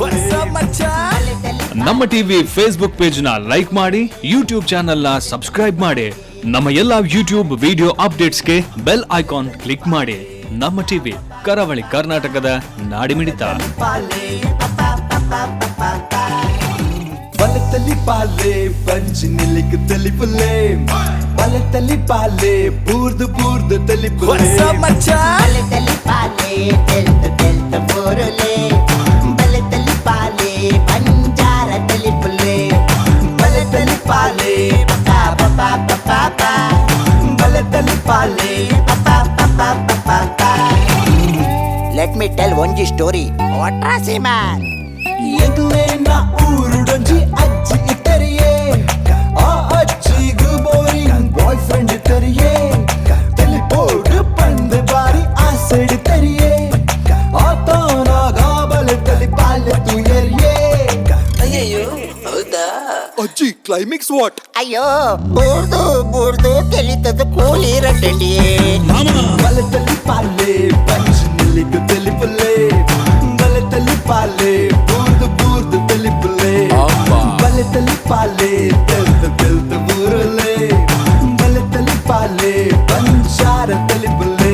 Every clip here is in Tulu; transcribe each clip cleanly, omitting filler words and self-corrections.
What's up, ಮಚ್ಚಾ? ನಮ್ಮ TV Facebook page ನ ಲೈಕ್ ಮಾಡಿ, ಯೂಟ್ಯೂಬ್ ಚಾನೆಲ್ ನ ಸಬ್ಸ್ಕ್ರೈಬ್ ಮಾಡಿ. ನಮ್ಮ ಎಲ್ಲಾ ಯೂಟ್ಯೂಬ್ ವಿಡಿಯೋ ಅಪ್ಡೇಟ್ಸ್ಗೆ bell icon click ಮಾಡಿ. ನಮ್ಮ ಟಿವಿ, ಕರಾವಳಿ ಕರ್ನಾಟಕದ ನಾಡಿಮಿಡಿತ. ಬಲತಲಿ ಪಾಲೆ ಪಂಚ್ ನಿಲ್ಲಿಕ್ ತೆಲಿಪುಲೆ, ಬಲತಲಿ ಪಾಲೆ ಬೂರ್ದು ಬೂರ್ದು ತೆಲಿಪುಲೆ. What's up, ಮಚ್ಚಾ? ಬಲತಲಿ ಪಾಲೆ ತೆಲ್ತ ತೆಲ್ತ ಬೋರುಲೆ, ಬಲತಲಿ ಪಾಲೆ ಬಂಜಾರ ತಲಿಪುಲೆ. ಬಲತಲಿ ಪಾಲೆ ಪಾ ಪಾ ಪಾ ಪಾ ಪಾ. ಬಲತಲಿ ಪಾಲೆ. ಪಾ ಪಾ ಪಾ ಪಾ ಪಾ. Let me tell ಒಂಜಿ ಸ್ಟೋರಿ ವಾಟ್ರಾಸಿ ಮ್ಯಾನ್. ಎಂಕ್ಲೇನ ಊರುಡೊಂಜಿ ಅಜ್ಜಿ ಇತ್ತರಿಯೇ, ಆ ಅಜ್ಜಿಗು boring boy friend ಇತ್ತರಿಯೇ. ತೆಲಿಪೋಡು ಪಂದ್ ಬಾರಿ ಆಸೆಡ್ ತೆರಿಯೇ, ಆತನ ಗಾಬಲ ತಲಿ ಪಾಲೆ ತುಯರಿಯೇ. ಅಜ್ಜಿ, ಕ್ಲೈಮ್ಯಾಕ್ಸ್ what? ಅಯ್ಯೋ, ಬೂರ್ದು ಬೂರ್ದು ತೆಲಿತದ ಕೂಲಿ ರಟ್ಟಂಡಿಯೇ. ಬಲತಲಿ ಪಾಲೆ ಪಂಚ್ ನಿಲ್ಲಿಗು ತೆಲಿಪುಲೆ, ಬಲತಲಿ ಪಾಲೆ ಬೂರ್ದು ಬೂರ್ದು ತೆಲಿಪುಲೆ. ಬಲತಲಿ ಪಾಲೆ ತೆಲ್ತ ತೆಲ್ತ ಬೂರುಲೆ, ಬಲತಲಿ ಪಾಲೆ ಬಂಜಾರ ತೆಲಿಪುಲೆ.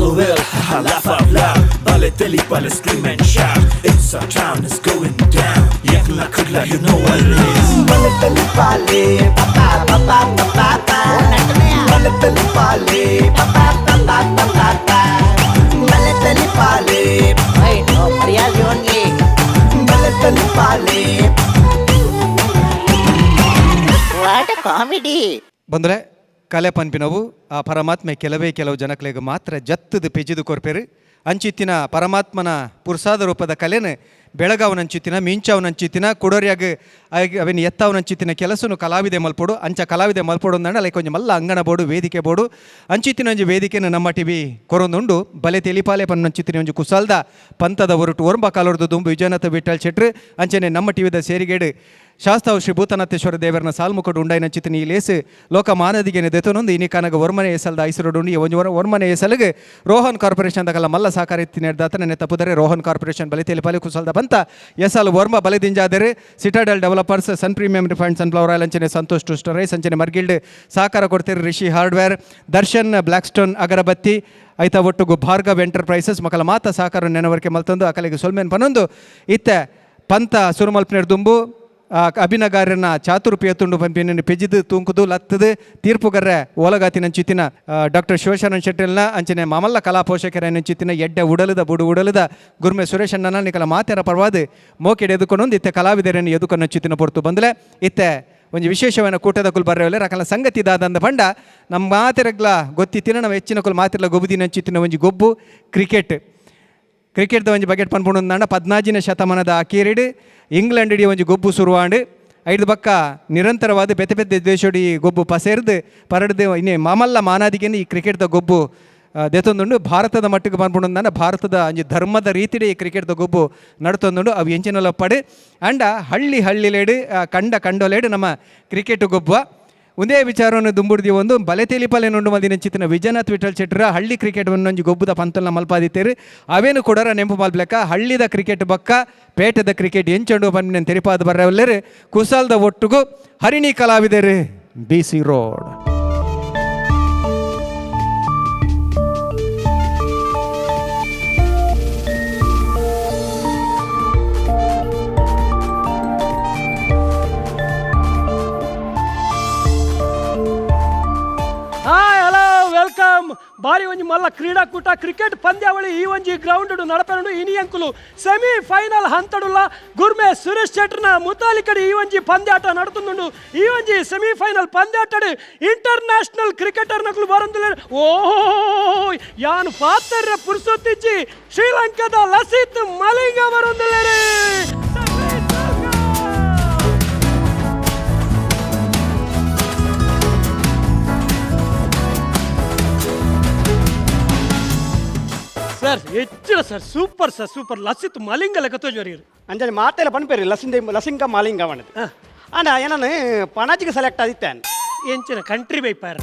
LOL, haha, laugh out loud. Balotelli, bale, scream and shout. It's our town, it's going down. Yakla kudla, you know what it is. ಬಲತಲಿ ಪಾಲೆ ಬಲತಲಿ ಪಾಲೆ ಬಲತಲಿ ಪಾಲೆ ಓನ್ಲಿ. ಬಲತಲಿ ಪಾಲೆ. What comedy! ಬಂದರೆ ಕಲೆ ಪನ್ಪಿನವು ಆ ಪರಮಾತ್ಮೆ ಕೆಲವೇ ಕೆಲವು ಜನಕ್ಲೆಗ್ ಮಾತ್ರ ಜತ್ತದ ಪೆಜಿದು ಕೊರ್ಪೇರು. ಅಂಚಿತ್ತಿನ ಪರಮಾತ್ಮನ ಪುರ್ಸಾದ ರೂಪದ ಕಲೆನ ಬೆಳಗಾವನಂಚಿತ್ತಿನ, ಮಿಂಚಾವನಂಚಿತ್ತಿನ, ಕುಡೋರಿಯಾಗ ಅವೆನ್ ಎತ್ತಾವನಂಚಿತ್ತಿನ ಕೆಲಸನು ಕಲಾವಿದೆ ಮಲ್ಪೊಡು. ಅಂಚ ಕಲಾವಿದೆ ಮಲ್ಪೊಡು ಅಂದಂಡ ಲೈಕ್ ಒಂಜಿ ಮಲ್ಲ ಅಂಗಣ ಬೋಡು, ವೇದಿಕೆ ಬೋಡು. ಅಂಚಿತ್ತಿನ ಒಂಜಿ ವೇದಿಕೆನ ನಮ್ಮ ಟಿವಿ ಕೊರೊಂದುಂಡು. ಬಲೆ ತೆಲಿಪಾಲೆ ಪನ್ನಂಚಿತ್ತಿನ ಒಂಜಿ ಕುಸಾಲ್ದ ಪಂತದ ಒರಟು ಒರ್ಂಬ ಕಾಲೊರ್ದು ದುಂಬು ವಿಜಯನಾಥ ವಿಠಲ್ ಶೆಟ್ರು ಅಂಚನೆ ನಮ್ಮ ಟಿವಿದ ಸೇರಿಗೇಡು ಶಾಸ್ತಾವ್ ಶ್ರೀ ಭೂತನಾಥೇಶ್ವರ ದೇವರನ ಸಾಲ್ಮುಖಡು ಉಂಡಾಯಿನ ಚಿತ್ತಿನ ಈ ಲೇಸು ಲೋಕ ಮಾನದಿಗೆ ದೆತೊನೊಂದು ಇನಿ ಕನಗ ಒರ್ಮನೆ ಎಸಲ್ದ ಐಸರುಡು ಈ ಒಂಜಿ ಒರ್ಮನೆ ಎಸಲಿಗೆ ರೋಹನ್ ಕಾರ್ಪೊರೇಷನ್ ದಕಲ ಮಲ್ಲ ಸಹಕಾರ ಇತ್ತಿನ ನೆಡ್ದಾತ ತಪ್ಪುದರೆ. ರೋಹನ್ ಕಾರ್ಪೊರೇಷನ್ ಬಲೆ ತೆಲಿಪಾಲಿ ಕುಸಲ್ದ ಬಂತ ಎಸಲ್ Varma ಬಲೆದಿಂಜಾದರೆ Citadel developers, sun premium refined sunflower oil ಅಂಚನೆ ಸಂತೋಷ್ ಟೂಸ್ಟರ್ ರೈಸ್ ಅಂಚನೆ ಮರ್ಗಿಲ್ಡ್ ಸಹಕಾರ ಕೊಡ್ತೀರಿ. ರಿಷಿ ಹಾರ್ಡ್ವೇರ್, ದರ್ಶನ್ ಬ್ಲ್ಯಾಕ್ ಸ್ಟೋನ್ ಅಗರಬತ್ತಿ, ಐತ ಒಟ್ಟುಗು ಭಾರ್ಗವ್ ಎಂಟರ್ಪ್ರೈಸಸ್ ಮಕ್ಕಳ ಮಾತ ಸಹಕಾರ ನೆನವರಿಕೆ ಮಲ್ತಂದು ಅಕಲಿಗೆ ಸೊಲ್ಮೆನ್ ಪನೊಂದು ಇತ್ತೆ ಪಂತ ಸುರುಮಲ್ಪನೇರ್ ದುಂಬು ಅಭಿನಗಾರನ ಚಾತುರ್ಪಿಯ ತುಂಡು ಪಂಪಿನ ಪೆಜಿದು ತೂಂಕುದು ಲತ್ತದು ತೀರ್ಪುಗರ್ರೆ ಓಲಗಾತಿನ ಚಿತ್ತಿನ ಡಾಕ್ಟರ್ ಶಿವಶರಣ ಶೆಟ್ಟಿಲ್ನ ಅಂಚನೆ ಮಾಮಲ್ಲ ಕಲಾ ಪೋಷಕರ ಚಿತ್ತಿನ ಎಡ್ಡೆ ಉಡಲದ ಬುಡು ಉಡಲದ ಗುರ್ಮೆ ಸುರೇಶಣ್ಣನ ನಿಕಲ ಮಾತೆರ ಪರವಾದ ಮೋಕೆಡೆ ಎದುಕೊಂಡು ಇತ್ತೆ ಕಲಾವಿದರನ್ನು ಎದುಕೊಂಡು ಚಿತ್ತಿನ ಪೊರ್ತು ಬಂದಲೆ. ಇತ್ತೆ ಒಂಜಿ ವಿಶೇಷವಾದ ಕೂಟದ ಕುಲ್ ಬರ್ರೆವಲೆ ರಕಲ ಸಂಗತಿ ದಾದಂದ ಪಂಡ ನಮ್ಮ ಮಾತೆರಗ್ಲ ಗೊತ್ತಿತ್ತಿನ ನಮ್ಮ ಹೆಚ್ಚಿನ ಕುಲ್ ಮಾತಿರ್ಲ ಗೊಬ್ಬುದಿನ ಚಿತ್ತಿನ ಒಂಜಿ ಗೊಬ್ಬು ಕ್ರಿಕೆಟ್. ಕ್ರಿಕೆಟ್ದ ಒಂಜಿ ಬಗೆಟ್ ಪನ್ಪುಂಡು. 14ನೇ ಶತಮಾನದ ಅಕೀರಿಡ್ ಇಂಗ್ಲೆಂಡ್ ಇಡೀ ಒಂಜಿ ಗೊಬ್ಬು ಶುರುವಾಂಡ್. ಐದು ಬಕ್ಕ ನಿರಂತರವಾದ ಬೆತೆ ಬೆತೆ ದೇಶೋಡಿ ಗೊಬ್ಬು ಪಸೇರ್ದು ಪರಡ್ದು ಇನ್ನೇ ಮಾಮಲ್ಲ ಮಾನಾದಿಗೆನ ಈ ಕ್ರಿಕೆಟ್ದ ಗೊಬ್ಬು ದೆತೊಂದುಂಡು. ಭಾರತದ ಮಟ್ಟಿಗೆ ಪನ್ಪುಂಡು, ಭಾರತದ ಒಂಜಿ ಧರ್ಮದ ರೀತಿಡೆ ಈ ಕ್ರಿಕೆಟ್ದ ಗೊಬ್ಬು ನಡ್ತೊಂದುಂಡು. ಅವು ಎಂಚಿನಲ ಪಡು ಅಂಡ ಹಳ್ಳಿ ಹಳ್ಳಿಲೇಡು ಕಂಡ ಕಂಡೊಲೇಡು ನಮ್ಮ ಕ್ರಿಕೆಟ್ ಗೊಬ್ಬ. ಒಂದೇ ವಿಚಾರವನ್ನು ದುಂಬುಡ್ದಿ ಒಂದು ಬಲೆ ತೆಲಿಪಲೆ ನುಂಡು ಮಲ್ದಿನ ಚಿತ್ತಿನ ವಿಜಯನಾಥ್ ವಿಠಲ್ ಶೆಟ್ಟರ ಹಳ್ಳಿ ಕ್ರಿಕೆಟ್ ಒಂದೊಂಜಿ ಗೊಬ್ಬುದ ಪಂತಲ್ನ ಮಲ್ಪಾದಿತ್ತೇರು. ಅವೇನು ಕೊಡರ ನೆಂಪು ಮಲ್ಪ್ಲೆಕ್ಕ ಹಳ್ಳಿದ ಕ್ರಿಕೆಟ್ ಬಕ್ಕ ಪೇಟದ ಕ್ರಿಕೆಟ್ ಎಂಚಂಡು ಪನ್ಪಿನ ತೆರಿಪಾದ ಬರ್ರವಲ್ಲೇರು ಕುಸಾಲ್ದ ಒಟ್ಟುಗು ಹರಿಣಿ ಕಲಾವಿದರು, B C road. Hi, hello, welcome. ಬಾರಿ ಒಂಜಿ ಮಲ್ಲ ಕ್ರೀಡಾಕೂಟ ಕ್ರಿಕೆಟ್ ಪಂದ್ಯಾವಳಿ ಈ ಒಂಜಿ ಗ್ರೌಂಡ್ ನಡಪೆನುಂಡು. ಇನಿ ಅಂಕುಲು ಸೆಮಿ ಫೈನಲ್ ಹಂತಡುಲ್ಲ. ಗುರ್ಮೆ ಸುರೇಶ್ ಶೆಟ್ಟರ್ನ ಮುತಾಲಿಕಡಿ ಈ ಒಂಜಿ ಪಂದ್ಯಾಟ ನಡತುಂದುಂಡು. ಈ ಒಂಜಿ ಸೆಮಿ ಫೈನಲ್ ಪಂದ್ಯಾಟಡು inter national cricketer ನಕಲು ಬರಂದುಲ್ಲ. ಓಹೋ, ಯಾನ್ ಪಾತರ್ರ ಪುರ್ಸೊತ್ತಿಜ್ಜಿ. ಶ್ರೀಲಂಕಾದ ಲಸಿತ್ ಮಲಿಂಗ ಬರಂದುಲ್ಲೇರು. ಸರ್, ಹೆಚ್ಚಿನ sir, super sir, super. Lasith Malinga ಲೆಕ್ಕ ತೋಜುವರಿಗೆ. ಅಂಜನೆ ಮಾತೆಲ್ಲ ಪನ್ಪೇರಿ ಲಸಿಂದ ಲಸಿಂಗ ಮಾಲಿಂಗ ಅವನದು. ಅಂಡ ಏನನ್ನು ಪಣಜಿಗೆ ಸೆಲೆಕ್ಟ್ ಆದಿತ್ತೇನೆ. ಎಂಚಿನ ಕಂಟ್ರಿ ಬೈಪಾರ?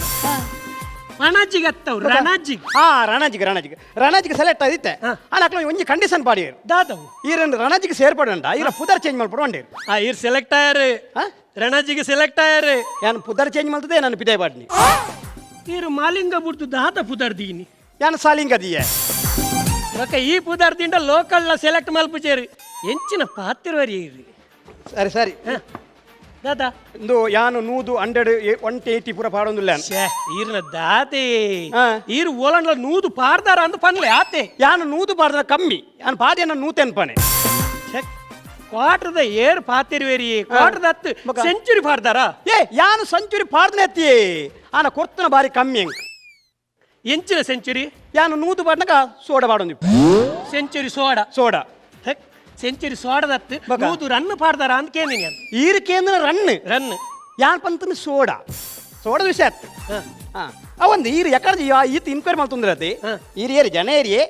ಪಣಜಿಗೆ ಅತ್ತವ್ ರಣಜಿಗ್. ಹಾ, ರಣಜಿಗೆ ರಣಜಿಗೆ ರಣಜಿಗೆ ಸೆಲೆಕ್ಟ್ ಆದಿತ್ತೆ. ಆನ ಅಕ್ಲ ಒಂಜಿ ಕಂಡೀಷನ್ ಪಾಡಿಯರು. ದಾದವು? ಈರನ್ ರಣಜಿಗೆ ಸೇರ್ಪಡಂಡ ಈರ ಪುದರ್ ಚೇಂಜ್ ಮಲ್ಪಡು ಅಂಡೇರು. ಆ, ಇರ್ ಸೆಲೆಕ್ಟ್ ಆಯರ್. ಆ? ರಣಜಿಗೆ ಸೆಲೆಕ್ಟ್ ಆಯರ್. ಯಾನ್ ಪುದರ್ ಚೇಂಜ್ ಮಲ್ತದೆ, ನಾನು ಪಿದಾಯ್ ಪಾಡ್ನಿ. ಇರು ಮಾಲಿಂಗ ಬುಡ್ದು ದಾದ ಪುದರ್ ದೀನಿ? ಯಾನ್ ಸಾಲಿಂಗ ದಿಯೆ. ಬೊಕ ಈ ಪುದರ್ ದಿಂಡ ಲೋಕಲ್ ಸೆಲೆಕ್ಟ್ ಮಲ್ಪುಜೇರು, ಎಂಚಿನ ಪಾತಿರುವರಿ ಇರು. ಸರಿ ಸರಿ. ದಾದಾ? ಇಂದು ಯಾನು 100 100 180 ಪೂರ ಪಾಡೊಂದಿಲ್ಲ ಯಾನ್. ಛೇ, ಈರ್ನ ದಾತೆ. ಆ. ಈರು ಓಲಂಡ್ಲ 100 ಪಾರ್ದಾರ ಅಂದ್ ಪನ್ಲೆ ಆತೆ. ಯಾನು 100 ಪಾಡ್ದ ಕಮ್ಮಿ, ಯಾನ್ ಪಾಡಿಯನ್ನ 180. ಛೆ, ಕ್ವಾರ್ಟರ್ದ ಏರ್ ಪಾತಿರುವೇರಿ, ಕ್ವಾರ್ಟರ್ದ ಹತ್ತು. ಬೊಕ? ಸೆಂಚುರಿ ಪಾಡ್ದಾರ? ಏ, ಯಾನು ಸೆಂಚುರಿ ಪಾಡ್ದನೆ ಎತ್ತಿಯೇ, ಆನ ಕೊರ್ತನ ಬಾರಿ ಕಮ್ಮಿ ಎಂಕ್. ಎಂಚಿನ ಸೆಂಚುರಿ? ಯಾನು 100 ಪಾಡ್ನಕ ಸೋಡ ಪಾಡೊಂದು. Century soda? Soda. Century ಸೋಡದತ್ತು. ಬೊಕ? 100 ರನ್ ಪಾಡ್ದಾರ ಅಂತ ಕೇಂದಿನಿ ನಾನು. ಈರು ಕೇಂದ್ರ ರನ್. ರನ್. ಯಾನ್ ಪಂತನ ಸೋಡಾ ಸೋಡ ವಿಷಯ ಆತ್. ಹಾ, ಅವಂದು ಈರು ಎಕಡ ಈತ ಇನ್ಕ್ವೈರಿ ಮಲ್ತೊಂದಿರತಿ. ಈರು ಏರು ಜನ ಏರಿಯೇ?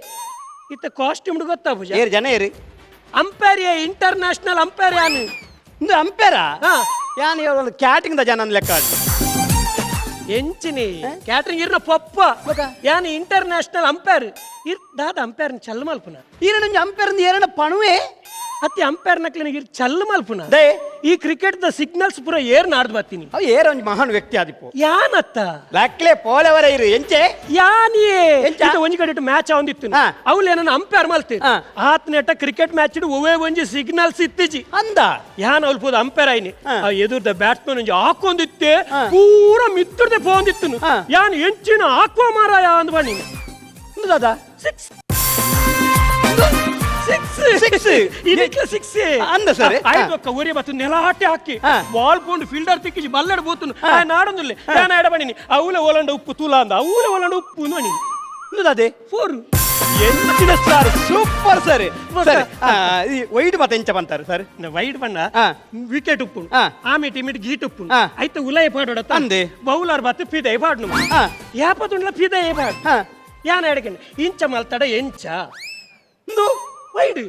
ಇತ್ತ ಕಾಸ್ಟ್ಯೂಮ್ ಗೊತ್ತಾ ಪೂಜಾ? ಏರು ಜನ ಏರು? Umpire, international umpire ಯಾನು. ಇಂದು ಅಂಪೇರ? ಹಾ. ಯಾನ್ ಒಂದು ಕ್ಯಾಟಿಂಗ್ the ಜನ ಅಂದ್ ಲೆಕ್ಕ ಆಡ್ಲಿ. ಎಂಚಿನಿ ಕ್ಯಾಟ್ರಿಂಗ್? ಇರ್ನ ಪಪ್ಪ ಯಾನ್ ಇಂಟರ್ನ್ಯಾಷನಲ್ ಅಂಪೈರ್. ಇರ್ ದಾದ ಅಂಪೈರ್ ಚಲ್ ಮಲ್ಪುನ? ಈರು ನಂಜಿ ಅಂಪೇರ್ ಏರನ ಪಣುವೆ. ಅತ್ತಿ ಅಂಪೈರ್ ನಕ್ಲಿನ ಇರ್ ಚಲ್ ಮಲ್ಪುನ. They. ಈ cricket the signals ಪೂರ ಏರ್ ನಾಡ್ದು ಬರ್ತೀನಿ. ಅವು ಏರ ಒಂಜಿ ಮಹಾನ್ ವ್ಯಕ್ತಿ ಆದಿಪ್ಪು. ಯಾನತ್ತ? ಲಕ್ಲೆ ಪೋಲೆವರ ಇರು ಎಂಚೆ. ಯಾನಿಯೇ? ಎಂಚ? ಇದು ಒಂಜಿ ಕಡೆ ಮ್ಯಾಚ್ ಅವಂದಿತ್ತು. ಹಾ. ಅವ್ಲು ಏನನ್ನ ಅಂಪೈರ್ ಮಲ್ತಿ. ಹಾ. ಆತ್ನೇಟ ಕ್ರಿಕೆಟ್ ಮ್ಯಾಚ್ ಒವೇ ಒಂಜಿ ಸಿಗ್ನಲ್ಸ್ ಇತ್ತಿಜಿ. ಅಂದ. ಯಾನ್ ಅವ್ಲು ಪೋದು ಅಂಪೈರ್ ಆಯ್ನಿ. ಹಾ. ಆ ಎದುರ್ದ ಬ್ಯಾಟ್ಸ್ಮನ್ ಒಂಜಿ ಹಾಕೊಂದಿತ್ತೆ. ಹಾ. ಪೂರ ಮಿತ್ತುರ್ದೆ ಪೋಂದಿತ್ತು. ಹಾ. ಯಾನ್ ಎಂಚಿನ ಹಾಕುವ ಮಾರಾಯ ಅಂದ್ ಬನ್ನಿ. ಇಂದು ದಾದ? Six six. Six. ಇದಕ್ಕೆ ಸಿಕ್ಸ್. ಅಂದ ಸರಿ. ಆಯ್ತು ಅಕ್ಕ, ಒರಿ ಬತ್ತು ನೆಲಾಟೆ ಹಾಕಿ ಹಾ. ಬಾಲ್ ಪೋಂಡು ಫೀಲ್ಡರ್ ತಿಕ್ಕಿಜಿ ಬಲ್ಲಡ್ ಬೋತುನು. ಆ ನಾಡೊಂದುಲ್ಲೆ ಯಾನ್ ಎಡ ಬನ್ನಿ, ಅವಲೆ ಓಲಂಡ ಉಪ್ಪು ತೂಲ ಅಂದ, ಅವಲೆ ಓಲಂಡ ಉಪ್ಪು ನೋಡಿ. ಇಂದು ದಾದೆ? ಫೋರ್. ಎಂಚಿನ sir, super sir. ಸರಿ, ಈ ವೈಡ್ ಮತ್ತೆ ಎಂಚ ಬಂತಾರೆ ಸರ್? ವೈಡ್ ಬಣ್ಣ. ಹಾ. ವಿಕೆಟ್ ಉಪ್ಪು. ಹಾ. ಆಮೇಲೆ ಇಮಿಟ್ ಗೀಟ್ ಉಪ್ಪು. ಹಾ. ಆಯ್ತು ಉಲಯ ಪಾಡೋಡ. ಅಂದೆ. ಬೌಲರ್ ಬತ್ತು ಫಿದೆ ಪಾಡ್ನು. ಹಾ. ಯಾಪದುಂಡ್ಲ ಫಿದೆ ಪಾಡ್. ಹಾ. ಯಾನ್ ಎಡಕಂಡು ಇಂಚ ಮಲ್ತಡ ಎಂಚ? ಇಂದು ವೈಡ್.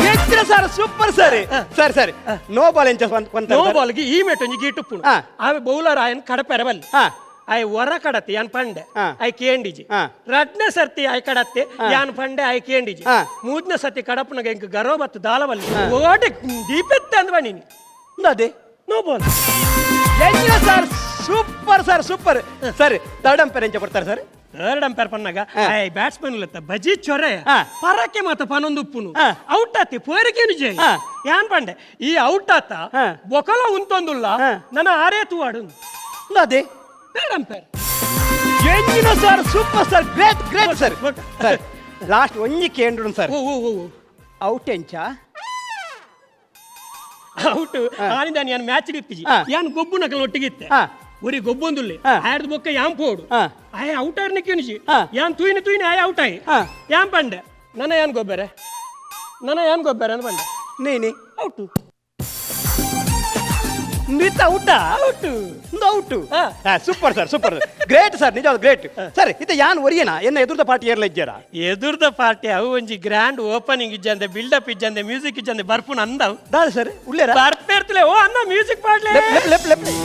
ಎಂಚಿನ sir, super sir. ಸರಿ ಸರಿ, ನೋ ಬಾಲ್ ಎಂಚ ನೋ ಬಾಲ್ಗೆ ಈ ಮೇಟ್ ಒಂಜಿ ಗೀಟ್ ಉಪ್ಪುನು. ಹಾ. ಆವೆ ಬೌಲರ್ ಆಯನ್ ಕಡಪೆರ ಬಲ್ಲಿ. ಹಾ. ಆಯ್ ಹೊರ ಕಡತೆ ಯಾನ್ ಪಂಡೆ. ಹಾ. ಆಯ್ ಕೇಂಡಿಜಿ. ಹಾ. ರಡ್ನೇ ಸರ್ತಿ ಆಯ್ ಕಡತ್ತೆ, ಯಾನ್ ಪಂಡೆ, ಆಯ್ ಕೇಂಡಿಜಿ. ಹಾ. ಮೂರನೇ ಸರ್ತಿ ಕಡಪನಗ ಎಂಕ್ ಗರ್ವ ಬತ್ತು ದಾಲ ಬಲ್ಲಿ ಓಟೆ ದೀಪೆತ್ತೆ ಅಂದ್ ಬನ್ನಿ. ಇಂದು ಅದೇ? No ball. ಎಂಚಿನ sir, super sir, super sir. Third umpire ಎಂಚ ಕೊಡ್ತಾರೆ sir? Third umpire ಪನ್ನಾಗ ಹಾ. ಆಯ್ ಬ್ಯಾಟ್ಸ್ಮನ್ ಇಲ್ಲತ್ತ ಬಜಿ ಚೊರೆ. ಹಾ. ಪರಕ್ಕೆ ಮಾತ ಪನೊಂದು ಉಪ್ಪುನು. ಹಾ. ಔಟ್ ಆತಿ ಪೋರಕೇನು ಜೈ. ಹಾ. ಯಾನ್ ಪಂಡೆ, ಈ ಔಟ್ ಆತ ಹಾ. ಬೊಕಲ ಉಂತೊಂದುಲ್ಲ. ಹಾ. ನನ್ನ ಆರೇ ತೂವಾಡು. ಇಂದು ಅದೇ? Third umpire. ಎಂಚಿನ sir, super sir, great great sir. Sir, last ಒಂಜಿ ಕೇಂದ್ರ ಸರ್. ಓ ಓ ಓ. ಔಟ್ ಎಂಚ? ಔಟ್ ಆನಿಂದ ಯಾನ್ ಮ್ಯಾಚ್ ಇತ್ತಿಜಿ. ಹಾ. ಯಾನ್ ಗೊಬ್ಬು ನಕಲ್ ಒಟ್ಟಿಗೆ ಇತ್ತೆ. ಹಾ. ಒರಿ ಗೊಬ್ಬೊಂದುಲ್ಲೆ. ಹಾ. ಆಯ್ದು ಬೊಕ್ಕ ಯಾನ್ ಪೋಡು. ಹಾ. ಆಯ್ ಔಟ್ ಆರ್ನ ಕೇನಿಜಿ. ಹಾ. ಯಾನ್ ತೂಯಿನ ತೂಯಿನ ಆಯ್ ಔಟ್ ಆಯ್. ಹಾ. ಯಾನ್ ಪಂಡೆ, ನನ್ನ ಯಾನ್ ಗೊಬ್ಬರೆ, ನನ್ನ ಯಾನ್ ಗೊಬ್ಬರೆ ಅಂತ ಪಂಡೆ. ನೀನಿ? ಔಟು. ನಿತ್ತ ಔಟ? ಔಟು. ಇಂದು ಔಟು. ಹಾ. Super sir, super, great sir, ನಿಜ ಗ್ರೇಟ್ ಸರ್. ಇತ್ತೆ ಯಾನ್ ಒರಿಯನ ಎನ್ನ ಎದುರ್ದ ಪಾರ್ಟಿ ಏರ್ಲ ಇಜ್ಜಾರ? ಎದುರ್ದ ಪಾರ್ಟಿ ಅವು ಒಂಜಿ ಗ್ರ್ಯಾಂಡ್ ಓಪನಿಂಗ್ ಇಜ್ಜಂದೆ, ಬಿಲ್ಡಪ್ ಇಜ್ಜಂದೆ, ಮ್ಯೂಸಿಕ್ ಇಜ್ಜಂದೆ ಬರ್ಪುನ ಅಂದವು. ದಾದ ಸರ್, ಉಲ್ಲೇರ? ಬರ್ಪೇರ್ತಲೆ. ಓ ಅನ್ನ, ಮ್ಯೂಸಿಕ್ ಪಾಡ್ಲೆ. ಲೆಪ್ ಲೆಪ್ ಲೆಪ್ ಲೆಪ್.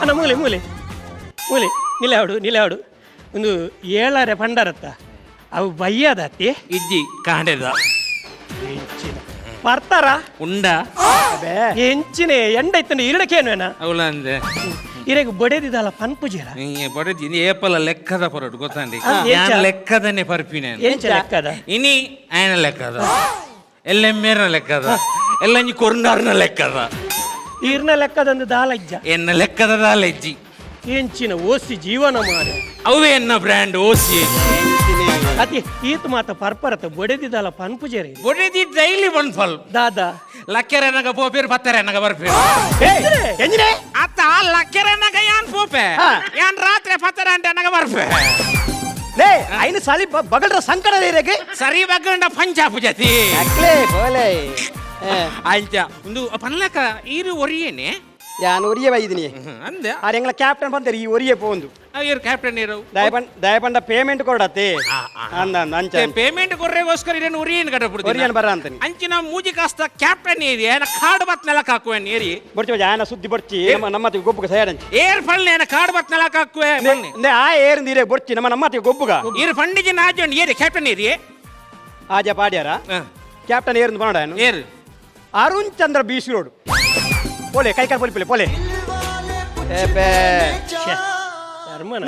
ಅಣ್ಣ, ಮೂಲೆ ಮೂಲೆ ಮೂಲೆ ನಿಲಾವಡು ನಿಲಾವಡು. ಒಂದು ಏಳಾರೆ ಪಂಡರತ್ತ ಅವು ಬಯ್ಯದಾತಿ? ಇಜ್ಜಿ, ಕಾಂಡೆದ. ಬರ್ತಾರ? ಉಂಡ. ಎಂಚಿನ ಎಂಡೈತಂಡ ಇರಡಕೇನು? ಅವಳಂದೆ. ಇರೆಗ್ ಬಡೆದಿದ್ದಲ್ಲ ಪನ್ಪುಜೀರ? ಬಡಜಿ ಏಪಲ ಲೆಕ್ಕದ ಪರಡು ಗೊತ್ತಂಡಿ. ಆ, ಎಂಚ? ಯಾನ್ ಲೆಕ್ಕದನ್ನೇ ಪರ್ಪಿನ. ಎಂಚ ಲೆಕ್ಕದ? ಇನಿ ಆಯನ ಲೆಕ್ಕದ, ಎಲ್ಲ ಮೇರ್ನ ಲೆಕ್ಕದ, ಎಲ್ಲ ಇಂಜಿ ಕೊರ್ನಾರ್ನ ಲೆಕ್ಕದ. ಈರ್ನ ಲೆಕ್ಕದಂದು ದಾಲ ಇಜ್ಜ? ಎನ್ನ ಲೆಕ್ಕದ ದಾಲ ಇಜ್ಜಿ. ಎಂಚಿನ ಓಸಿ ಜೀವನ ಮಾರೆ. ಅವೇ ಎನ್ನ ಬ್ರ್ಯಾಂಡ್ ಓಸಿ. ಅತಿ ಈತ ಮಾತ ಪರ್ಪರತ ಬಡೆದಿದ್ದಲ್ಲ ಪನ್ಪುಜೇರಿ? ಬೊಡೆದಿ ಡೈಲಿ ಫಲ್. ದಾದಾ? ಲಕ್ಕೆರನಗ ಪೋಪೇರು, ಪತ್ತೆರನಗ ಬರ್ಪೇರು. ಎಂಜಿನೆ? ಅತ್ತ ಲಕ್ಕೆರನಗ ಯಾನ್ ಪೋಪೆ. ಹಾ. ಯಾನ್ ರಾತ್ರಿ ಪತ್ತೆರ ಅಂಟನಗ ಬರ್ಪೆ. ಲೇ, ಐನು ಸಾಲಿ ಬಗಲ್ರ ಸಂಕಟ ಇರಗೆ. ಸರಿ, ಬಗ್ಗಂಡ ಪಂಚಾಪು ಜತಿ. ಅಕ್ಲೆ ಬೋಲೆ. ಅಂಚ ಒಂದು ಪನ್ಲಕ ಈರು ಒರಿಯೇನೆ. ಯಾನ್ ಒರಿಯೇ ಬೈದಿನಿ. ಅಂದೆ. ಆರ್ ಎಂಗ್ಲ ಕ್ಯಾಪ್ಟನ್ ಬಂತೇರಿ, ಈ ಒರಿಯೇ ಪೋಂದು. ಇರ್ ಕ್ಯಾಪ್ಟನ್ ಇರು. ದಯಪಂಡ ಪೇಮೆಂಟ್ ಕೊಡತ್ತೆ ಅಂದ ಅಂದ ಅಂಚ. ಪೇಮೆಂಟ್ ಕೊರ್ರೆಗೋಸ್ಕರ ಇರೇನು ಉರಿಯನ್ ಕಟ್ಟಬಿಡ್ತೀನಿ. ಒರಿಯನ್ ಬರ ಅಂತಾನೆ. ಅಂಚಿನ ಮೂಜಿ ಕಾಸ್ತ ಕ್ಯಾಪ್ಟನ್ ಏರಿ ಏನ ಕಾಡು ಬತ್ ನೆಲಕ್ ಹಾಕುವೆ ಏರಿ. ಬೊಡ್ಚಿ ಬೊಡ್ಚಿ ಆಯನ ಸುದ್ದಿ ಬೊಡ್ಚಿ, ನಮ್ಮ ನಮ್ಮತಿ ಗೊಬ್ಬುಗ ಸಯಾಡಂಚಿ. ಏರ್ ಫಳ್ಳೆ ಏನ ಕಾಡು ಬತ್ ನೆಲಕ್ ಹಾಕುವೆ ಬನ್ನಿ. ಆ ಏರ್ ನೀರೇ ಬೊಡ್ಚಿ ನಮ್ಮ ನಮ್ಮತಿ ಗೊಬ್ಬುಗ. ಇರ್ ಫಂಡಿಗೆ ನಾಜೋಂಡ್ ಏರಿ ಕ್ಯಾಪ್ಟನ್ ಏರಿ. ಆಜ ಪಾಡ್ಯಾರ ಕ್ಯಾಪ್ಟನ್ ಏರ್ಂದು ಬನ್ನಡ ಏರ್ ಅರುಣ್ ಚಂದ್ರ ಬೀಸಿ ರೋಡ್ ಪೋಲೆ ಕೈ ಕಾಲು ಪೊಲಿ ಪೋಲೆ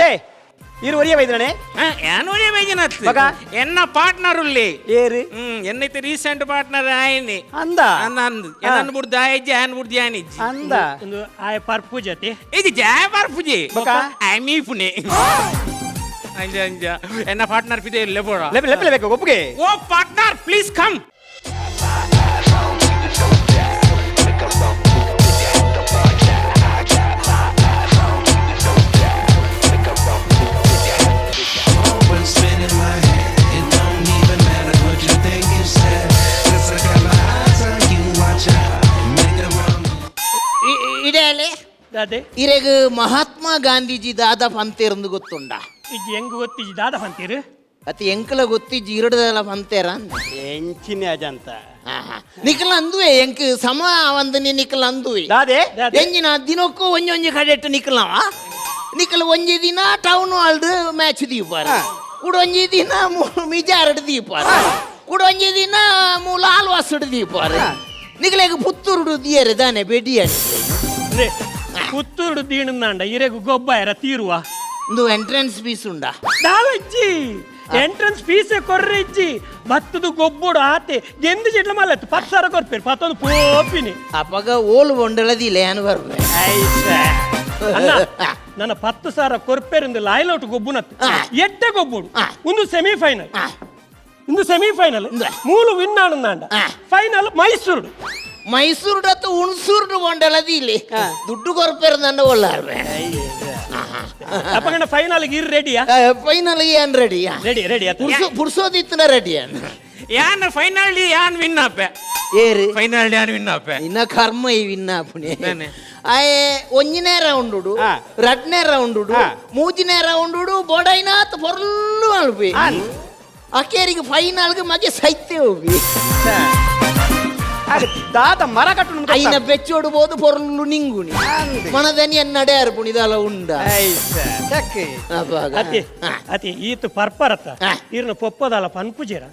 ಲೇ ಇರು ಒರಿಯ ವೈದ್ಯನೇ. ಯಾನ್ ಒರಿಯ ವೈದ್ಯನಾಥ್ ಮಗ. ಎನ್ನ ಪಾರ್ಟ್ನರ್ ಉಲ್ಲಿ ಏರು ಎನ್ನೈತೆ ರೀಸೆಂಟ್ ಪಾರ್ಟ್ನರ್ ಆಯ್ನಿ ಅಂದ ಅಂದ ಎನ್ನನ್ ಬುಡ್ದು ಆಯ್ಜಿ ಆನ್ ಬುಡ್ದು ಯಾನಿಜ್ಜಿ ಅಂದ ಒಂದು ಆಯ ಪರ್ಪುಜತಿ ಇದು ಜಯ ಪರ್ಪುಜಿ ಬೊಕ? ಆಮಿ ಪುಣೆ ಅಂಜ ಅಂಜ ಎನ್ನ ಪಾರ್ಟ್ನರ್ ಪಿದೆ ಇಲ್ಲೇ ಬೋಡ ಲೆಪ್ ಲೆಪ್ ಬೇಕು ಒಪ್ಪುಗೆ. ಓ partner please come. ಇಡೇಲೆ ದಾದೆ ಇರೆಗ್ ಮಹಾತ್ಮ ಗಾಂಧೀಜಿ ದಾದ ಪಂತೇರ್ಂದು ಗೊತ್ತುಂಡ? ಇಜ್ಜಿ, ಹೆಂಗ್ ಗೊತ್ತಿಜ್ಜಿ. ದಾದ ಪಂತೀರು? ಅತಿ ಎಂಕಲ ಗೊತ್ತಿಜ್ಜಿ, ಇರಡದಲ್ಲ ಪಂತೇರ ಅಂದ. ಎಂಚಿನ ಅಜಂತ ನಿಕಲ ಅಂದುವೆ ಎಂಕ್ ಸಮ ಒಂದನಿ ನಿಕಲ ಅಂದುವೆ. ದಾದೆ ಎಂಜಿನ ದಿನಕ್ಕೂ ಒಂಜೊಂಜಿ ಕಡೆಟ್ಟು ನಿಕಲವ ನಿಕಲ ಒಂಜಿ ದಿನ ಟೌನ್ ಹಾಲ್ಡ್ ಮ್ಯಾಚ್ ದೀಪಾರ, ಕುಡೊಂಜಿ ದಿನ ಮಿಜಾರಡ್ ದೀಪಾರ, ಕುಡೊಂಜಿ ದಿನ ಮೂಲ ಆಲ್ವಾಸಡ್ ದೀಪಾರ. ನಿಕಲೆಗ್ ಪುತ್ತೂರುಡು ದಿಯರೆ ದಾನೆ ಬೆಡಿಯ. ಪುತ್ತೂರುಡು ದೀಣಂದಾಂಡ ಇರೆಗು ಗೊಬ್ಬಾಯರ ತೀರುವ. ಇಂದು ಎಂಟ್ರೆನ್ಸ್ ಫೀಸ್ ಉಂಡಾ? ದಾವಜ್ಜಿ ಎಂಟ್ರೆನ್ಸ್ ಫೀಸ್ ಕೊರ್ರೆ ಇಜ್ಜಿ, ಬತ್ತದು ಗೊಬ್ಬುಡು ಆತೆ ಗೆಂದು ಚಿಟ್ಲ ಮಲ್ಲತ್ತು 10,000 ಕೊರ್ಪೇರು ಪತ್ತೊಂದು ಪೋಪಿನಿ. ಅಪಗ ಓಲು ಬೊಂಡಲದಿಲ್ಲ ಏನು ಬರ್ಬೆ. ಅಣ್ಣ ನನ್ನ 10,000 ಕೊರ್ಪೇರಿಂದ ಲಾಯ್ಲೋಟು ಗೊಬ್ಬುನತ್ತು ಎಟ್ಟೆ ಗೊಬ್ಬುಡು. ಒಂದು ಸೆಮಿಫೈನಲ್, ಒಂದು ಸೆಮಿಫೈನಲ್ ಮೂಲು ವಿನ್ ಆನಂದಾಂಡ ಫೈನಲ್ ಮೈಸೂರು. ಮೈಸೂರು ಅಥವಾ ಹುಣಸೂರು ಕೊಂಡಲದಿ ಇಲ್ಲಿ ದುಡ್ಡು ಕೊರ್ಪೇರು ನನ್ನ ಒಳ್ಳಾರ್ವೆ. ಅಪ್ಪಗಂಡ ಫೈನಲ್ ಇರ್ ರೆಡಿಯಾ? ಫೈನಲ್ ಏನ್ ರೆಡಿಯಾ? ರೆಡಿ ರೆಡಿ ಪುರ್ಸೋದಿತ್ತನ ರೆಡಿ. ಯಾನ್ ಫೈನಲ್ ಯಾನ್ ವಿನ್ ಆಪೆ? ಏರು ಫೈನಲ್ ಯಾನ್ ವಿನ್ ಆಪೆ? ಇನ್ನ ಕರ್ಮ ಈ ವಿನ್ ಆಪುಣೆ. ಆಯೆ ಒಂಜನೇ ರೌಂಡ್ ಉಡು, ರಡ್ನೇ ರೌಂಡ್ ಉಡು, ಮೂಜನೇ ರೌಂಡ್ ಉಡು ಬೊಡೈನಾತ್ ಪೊರ್ಲು ಅಲ್ಪಿ ಅಕೇರಿಗೆ ಫೈನಲ್ಗೆ ಮಗೆ ಸೈತೆ ಹೋಗಿ. ದಾದ ಮರ ಕಟ್ಟು ಐನ ಬೆಚ್ಚೋಡ್ಬೋದು ಪೊರ್ಲು ನಿಂಗುಣಿ ಮನದನಿ ನಡೆ ಅರ್ಪುಣಿ ಇದಲ್ಲ ಉಂಡ. ಅತಿ ಅತಿ ಈತ ಪರ್ಪರತ್ತ ಇರ್ನ ಪೊಪ್ಪದಲ್ಲ ಪನ್ಪುಜೇರ,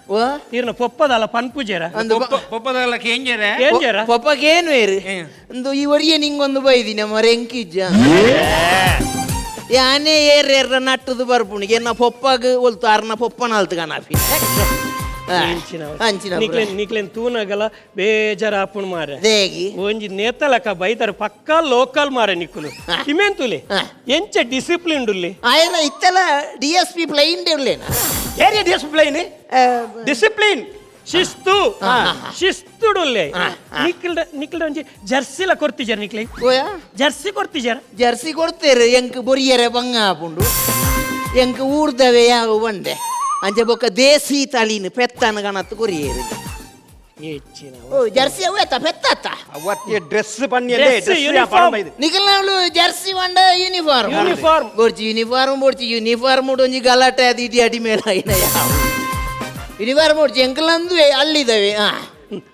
ಇರ್ನ ಪೊಪ್ಪದಲ್ಲ ಪನ್ಪುಜೇರ. ಪೊಪ್ಪದಲ್ಲ ಕೇಂಜರ ಕೇಂಜರ ಪೊಪ್ಪಗೇನು ಏರು ಒಂದು ಈ ಒರಿಯ ನಿಂಗೊಂದು ಬೈದಿನ ಮರ ಎಂಕಿಜ್ಜ ಯಾನೇ ಏರ್ ಏರ್ರ ನಟ್ಟದು ಬರ್ಪುಣಿಗೆ ಎನ್ನ ಪೊಪ್ಪಗ ಒಲ್ತು ಅರ್ನ ಪೊಪ್ಪನಾಲ್ತು ಕಣಾಪಿ. ನಿಕ್ಲೇನ್ ನಿಕ್ಲೇನ್ ತೂನಗಲ ಬೇಜಾರ ಆಪುಣ್ ಮಾರೆ ಒಂಜಿ ನೇತಲಕ ಬೈತಾರ ಪಕ್ಕಾ ಲೋಕಲ್ ಮಾರೆ ನಿಕ್ಕುಲು ಇಮೇನ್ ತುಲೆ ಎಂಚ ಡಿಸಿಪ್ಲಿನ್ ಉಲ್ಲಿ ಆಯನ ಇತ್ತಲ D S P plain ಉಲ್ಲೇನ? Area D S P plain discipline ಶಿಸ್ತು ಶಿಸ್ತುಡುಲ್ಲೆ. ನಿಕ್ಲ್ಡ ನಿಕ್ಲ್ಡ ಒಂಜಿ ಜರ್ಸಿಲ ಕೊರ್ತಿಜಾರ ನಿಕ್ಲೆ? ಜರ್ಸಿ ಕೊರ್ತಿಜಾರ? ಜರ್ಸಿ ಕೊಡ್ತೇರು ಎಂಕ್ ಬೊರಿಯರೆ ಬಂಗ ಆಪುಂಡು ಎಂಕ್ ಊರ್ದವೆ ಯಾವ ಬಂಡೆ ಅಂಚೆ ಬೊಕ್ಕ ದೇಸಿ ತಳಿನ ಪೆತ್ತನ ಗಣತ್ ಕೊರಿಯೇರು. ಓ ಜರ್ಸಿ ಅವೇತ ಪೆತ್ತತ್ತ ಅವತ್ತೆ ಡ್ರೆಸ್ ಪನ್ನಿ ನಿಖಲ್ನವಳು ಜರ್ಸಿ వంಡ ಯೂನಿಫಾರ್ಮ್ ಯೂನಿಫಾರ್ಮ್ ಬೊಡ್ಚಿ ಯೂನಿಫಾರ್ಮ್ ಬೊಡ್ಚಿ ಯೂನಿಫಾರ್ಮ್ ಒಂಜಿ ಗಲಾಟೆ ಅದು ಇಡಿ ಅಡಿ ಮೇಲೆ ಆಯಿನ ಯಾವ ಯೂನಿಫಾರ್ಮ್ ಬೊಡ್ಚಿ ಎಂಕಲಂದು ಅಲ್ಲಿದ್ದಾವೆ.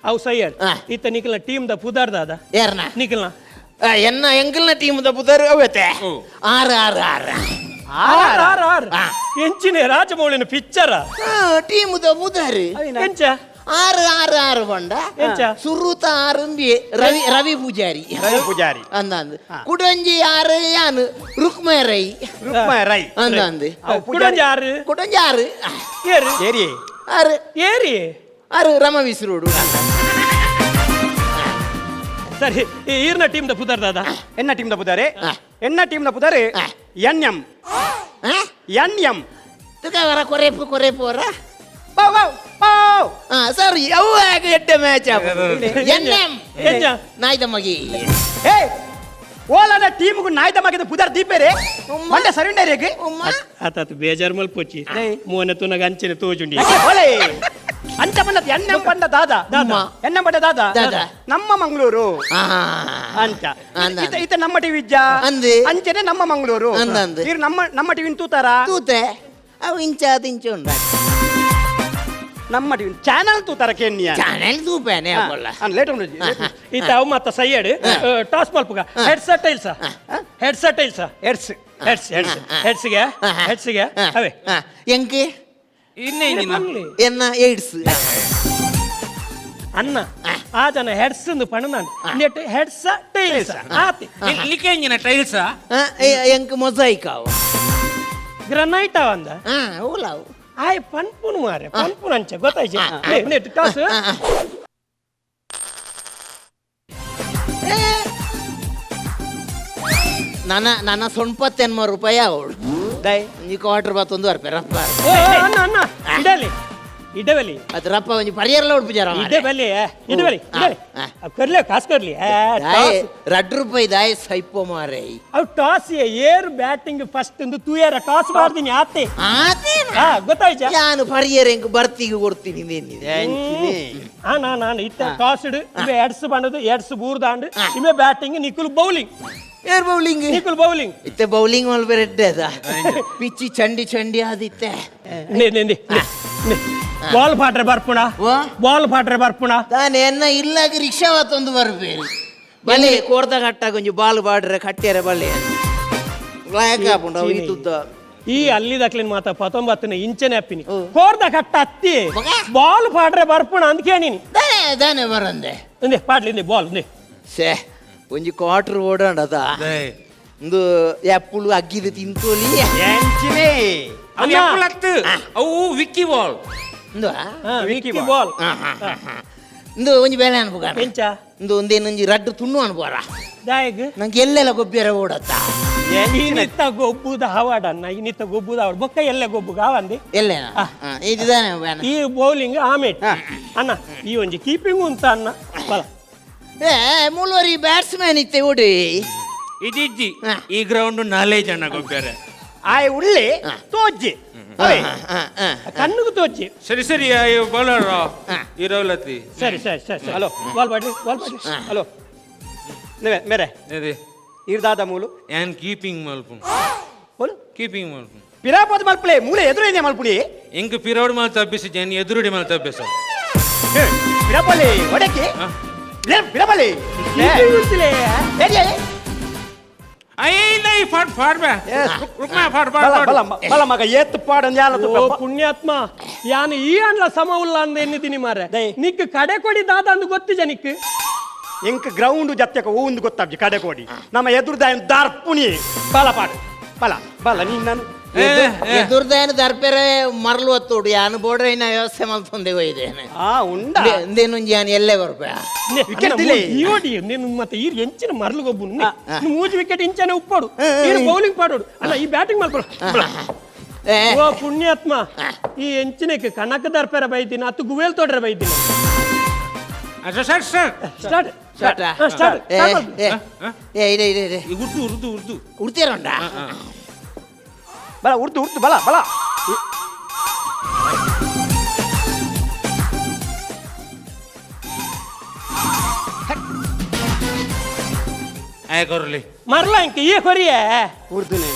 ಅವು ಸಯ್ಯರ್ ಇತ್ತ ನಿಖಲ್ನ ಟೀಮ್ the ಪುದಾರ್ ದಾದ ಯಾರನ ನಿಖಲ್ನ? ಎನ್ನ ಎಂಕಲ್ನ ಟೀಮ್ the ಪುದಾರ್ ಅವತ್ತೆ ಆರು ಆರು ಆರು ಆರ್ ಆರ್ ಆರು ಎಂಚಿನೆ ರಾಜಮೌಳಿನ ಪಿಕ್ಚರ ಟೀಮ್ the ಪುದಾರ್ ಎಂಚ ಆರು ಆರು ಆರು ಬಂಡ ಎಂಚ ಸುರುತ ಆರು ರವಿ ರವಿ ಪೂಜಾರಿ ರವಿ ಪೂಜಾರಿ ಅಂದಂದು ಕುಡಂಜಿ ಆರು ಯಾನು ರುಕ್ಮ ರೈ ರುಕ್ಮ ರೈ ಅಂದಂದು ಕುಡಂಜಿ ಆರು ಕುಡಂಜಿ ಆರು ಏರು ಏರಿ ಆರು ಏರಿ ಆರು ರಮ ವಿಸ್ರೋಡು. ಸರಿ ಈರ್ನ ಟೀಮ್ the ಪುದಾರ್ ದಾದ? ಎನ್ನ ಟೀಮ್ the ಪುದಾರೆ? ಎನ್ನ team the ಪುದಾರೆ N M N M. ತುಕ ವರ ಕೊರೆಪು ಕೊರೆಪು ವರ ಪಾವ್ ಪಾವ್ ಪಾವ್. ಸರಿ ಅವು ಆಗ ಎಡ್ಡೆ match N M ನಾಯ್ದ ಮಗಿ. ಏ ಓಲಾನ ಟೀಮ್ಗು ನಾಯ್ದ ಮಗಿದ ಪುದಾರ್ ದೀಪೇರೆ ಮಂಡೆ ಸರಿ ಉಂಡೇರಿಗೆ ಆತಾತು ಬೇಜಾರ್ ಮಲ್ಪೊಚ್ಚಿ ಮೋನೆ ತುನಗ ಅಂಚನೆ ತೋಜುಂಡಿ. ಓಲೆ ಅಂಚ ಬಂದದ್ದು ಎಣ್ಣೆ ಬಂದ ದಾದಾ ಎಣ್ಣೆ ಬಂದ ದಾದಾ ನಮ್ಮ ಮಂಗಳೂರು ಅಂಚ ಇತ ನಮ್ಮ ಟಿವಿ ಇಜ್ಜ ಅಂಚನೆ ನಮ್ಮ ಮಂಗಳೂರು ಇರು ನಮ್ಮ ನಮ್ಮ ಟಿವಿ ತೂತಾರ ತೂತೆ ಅವು ಇಂಚ ಅದು ಇಂಚ ಉಂಡ ನಮ್ಮ ಟಿವಿ ಚಾನಲ್ ತೂತಾರ ಕೆನ್ನಿಯ ಚಾನಲ್ ತೂಪೇನೆ ಲೇಟ್ ಉಂಡು ಈತ ಅವು ಮಾತ ಸೈಯಡ್ ಟಾಸ್ ಮಲ್ಪುಗ heads tails heads tails heads heads heads ಹೆಡ್ಸ್ಗೆ ಹೆಡ್ಸ್ಗೆ ಅವೇ ಎಂಕೆ ಎನ್ನ ಏಡ್ಸ್ ಅನ್ನ ಆ ಜನ ಹೆಡ್ಸ್ ಪಣ net heads tails ಆತಿ ನಿಕೇಂಜಿನ ಟೈಲ್ಸ್ ಎಂಕ್ ಮೊಸೈಕ್ ಅವು ಗ್ರನೈಟ್ ಅವಂದ ಓಲಾವು ಆಯ್ ಪನ್ಪುನು ಮಾರೆ ಪನ್ಪುನು ಅಂಚೆ ಗೊತ್ತಾಯ್ತು ನೆಟ್ ಟಾಸ್ ನನ್ನ ನನ್ನ ಸೊಣ್ಪತ್ತೆನ್ಮ ರೂಪಾಯಿ ಅವಳು ದೈ ಒಂಜಿ ಕ್ವಾರ್ಟರ್ ಬತ್ತೊಂದು ಬರ್ಪೆ ರಪ್ಪ ಅಣ್ಣ ಅಣ್ಣ ಇಡಲಿ ಇಡವಲಿ ಅದು ರಪ್ಪ ಒಂಜಿ ಪರಿಯರ್ಲ ಉಡುಪು ಜರ ಇಡಬಲಿ ಇಡಬಲಿ ಇಡಲಿ ಕೊರ್ಲೆ ಕಾಸು ಕೊರ್ಲಿ ರಡ್ ರೂಪಾಯಿ ದಾಯ ಸೈಪೋ ಮಾರೆ ಅವು ಟಾಸ್ ಏರ್ ಬ್ಯಾಟಿಂಗ್ ಫಸ್ಟ್ ಒಂದು ತೂಯರ ಟಾಸ್ ಮಾಡ್ತೀನಿ ಆತೆ ಆತೆ ಗೊತ್ತಾಯ್ತಾ ನಾನು ಪರಿಯರ್ ಎಂಕ್ ಬರ್ತಿಗೆ ಕೊಡ್ತೀನಿ ಹಾ ನಾನು ಇತ್ತ ಟಾಸ್ ಇಡು ಇವೆ ಎಡ್ಸ್ ಬಂದದು ಎಡ್ಸ್ ಬೂರ್ದಾಂಡು ಇಮೆ ಬ್ಯಾಟಿಂಗ್ ನಿಕುಲ್ ಬೌಲಿಂಗ್ ಏರ್ ಬೌಲಿಂಗ್ ನಿಕುಲ್ ಬೌಲಿಂಗ್ ಇತ್ತೆ ಬೌಲಿಂಗ್ ಮಲ್ ಬೇರೆ ಅದ ಪಿಚ್ಚಿ ಚಂಡಿ ಚಂಡಿ ಆದಿತ್ತೆ ಬಾಲ್ ಪಾಟ್ರೆ ಬರ್ಪುಣ ಬಾಲ್ ಪಾಟ್ರೆ ಬರ್ಪುಣ ತಾನೆ ಎನ್ನ ಇಲ್ಲಾಗ ರಿಕ್ಷಾ ತಂದು ಬರ್ಬೇರಿ ಬಲೆ ಕೋರ್ದ ಕಟ್ಟ ಕೊಂಚ ಬಾಲ್ ಬಾಡ್ರೆ ಕಟ್ಟಿಯರೆ ಬಲೆ ಲಾಯಕ ಈ ಅಲ್ಲಿದಕ್ಲಿನ ಮಾತ ಪತ್ತೊಂಬತ್ತನ ಇಂಚನೆ ಅಪ್ಪಿನಿ ಕೋರ್ದ ಕಟ್ಟ ಅತ್ತಿ ಬಾಲ್ ಪಾಡ್ರೆ ಬರ್ಪುಣ ಅಂತ ಕೇಳಿನಿ ದಾನೆ ಬರಂದೆ ಇಂದೆ ಪಾಡ್ಲಿ ಇಂದೆ ಬಾಲ್ ಇಂದೆ ಸೇ ಒಂಜಿ ಕ್ವಾರ್ಟರ್ ಓಡಾಡದ ಒಂದು ಆ್ಯಪುಲು ಅಗ್ಗಿದ ತಿಂತೋಲಿ ಅವು ವಿಕ್ಕಿ ಬಾಲ್ ವಿಕ್ಕಿ ಬಾಲ್ ಇಂದು ಒಂಜಿ ಬೇಳೆ ಅನ್ಪುಗ ಎಂಚ ಇಂದು ಒಂದೇನೊಂಜಿ ರಡ್ಡು ತುಂಡು ಅನ್ಪುವಾರ ದಾಯಗ್ ನಂಗೆ ಎಲ್ಲೆಲ್ಲ ಗೊಬ್ಬಿಯರ ಓಡತ್ತ ಇನ್ನಿತ್ತ ಗೊಬ್ಬುದ ಹಾವಾಡನ್ನ ಇನ್ನಿತ್ತ ಗೊಬ್ಬುದ ಹಾವಾಡ ಬೊಕ್ಕ ಎಲ್ಲೆ ಗೊಬ್ಬು ಗಾವಂದಿ ಎಲ್ಲೇನ ಇದುದಾನೆ ಈ ಬೌಲಿಂಗ್ ಆಮೇಟ್ ಅಣ್ಣ ಈ ಒಂಜಿ ಕೀಪಿಂಗ್ ಉಂತ ಅಣ್ಣ ಬಲ ಏ ಮೂಲ್ವರಿ ಬ್ಯಾಟ್ಸ್ಮ್ಯಾನ್ ಇತ್ತೆ ಓಡಿ ಇದಿಜ್ಜಿ ಈ ಗ್ರೌಂಡ್ ನಾಲೇ ಜನ ಗೊಬ್ಬ್ಯಾರೆ ಆಯ್ ಉಳ್ಳಿ ತೋಜ್ಜಿ ಕಣ್ಣುಗೂ ತೋಚಿ ಸರಿ ಸರಿ ಅಯ್ಯೋ ಬೌಲರ್ ಇರೋಲತಿ ಸರಿ ಸರಿ ಸರಿ ಸರಿ ಹಲೋ ಬಾಲ್ ಬಾಡ್ಲಿ ಬಾಲ್ ಬಾಡ್ಲಿ ಹಲೋ ಮೇರೆ ಇರ್ದಾದ ಮೂಲು ಯಾನ್ ಕೀಪಿಂಗ್ ಮಲ್ಪು ಬೋಲು ಕೀಪಿಂಗ್ ಮಲ್ಪು ಪಿರಾಪದ ಮಲ್ಪಲೆ ಮೂಲೆ ಎದುರು ಮಲ್ಪುಡಿ ಎಂಕ್ ಪಿರೋಡ್ ಮಲ್ತ ಅಭ್ಯಸ ಜನ್ ಎದುರುಡಿ ಮಲ್ತ ಅಭ್ಯಾಸ ಪಿರಾಪಲ್ಲಿ ಒಡಕ್ಕೆ ಪಿರಾಪಲ್ಲಿ ಪುಣ್ಯಾತ್ಮ ಯಾನು ಈ ಅಂಡ್ಲ ಸಮ ಉಲ್ಲ ಅಂದ ಎನ್ನಿದ್ದೀನಿ ಮಾರೆ ನಿಕ್ ಕಡೆ ಕೊಡಿ ದಾದ ಅಂದು ಗೊತ್ತಿಜ ನಿಕ್ ಎಂಕ್ ಗ್ರೌಂಡ್ ಜತ್ಯಕ ಒಂದು ಗೊತ್ತಾಬ್ಜಿ ಕಡೆ ಕೊಡಿ ನಮ್ಮ ಎದುರುದ ದಾರ್ಪುಣಿ ಬಲ ಪಾಡು ಬಲ ಬಲ ನೀನ್ ನಾನು ಎದುರ್ದಾಯನ ದರ್ಪೆರೆ ಮರಳು ಒತ್ತೋಡು ಯಾನು ಬೋಡ್ರೈನ ವ್ಯವಸ್ಥೆ ಮಲ್ತೊಂದೆ ಹೋಯ್ದೇನೆ ಆ ಉಂಡ ಇಂದೇನೊಂಜಿ ಯಾನು ಎಲ್ಲೇ ಬರ್ಪೆ ಈಯೋಡಿ ನೀನು ಮತ್ತೆ ಈ ಎಂಚಿನ ಮರಳು ಗೊಬ್ಬು ಮೂಜು ವಿಕೆಟ್ ಇಂಚನೆ ಉಪ್ಪಾಡು ಈರು ಬೌಲಿಂಗ್ ಪಾಡೋಡು ಅಲ್ಲ ಈ ಬ್ಯಾಟಿಂಗ್ ಮಾಡ್ಕೊಡು ಓ ಪುಣ್ಯಾತ್ಮ ಈ ಎಂಚಿನಕ್ಕೆ ಕನಕ ದರ್ಪೆರ ಬೈದಿನ ಅತ್ತು ಗುವೇಲ್ ತೋಡ್ರೆ ಬೈದಿನ sir sir start start ಏ ಇದೆ ಇದೆ ಇದೆ ಉರ್ದು ಉರ್ದು ಉರ್ದು ಉಡ್ತೀರಂಡ ಬಲ ಉರ್ದು ಉರ್ದು ಬಲ ಬಲ ಆಯ್ ಕೊರ್ಲಿ ಮರಲ ಇಂಕ ಈ ಕೊರಿಯೇ ಉರ್ದುನೇ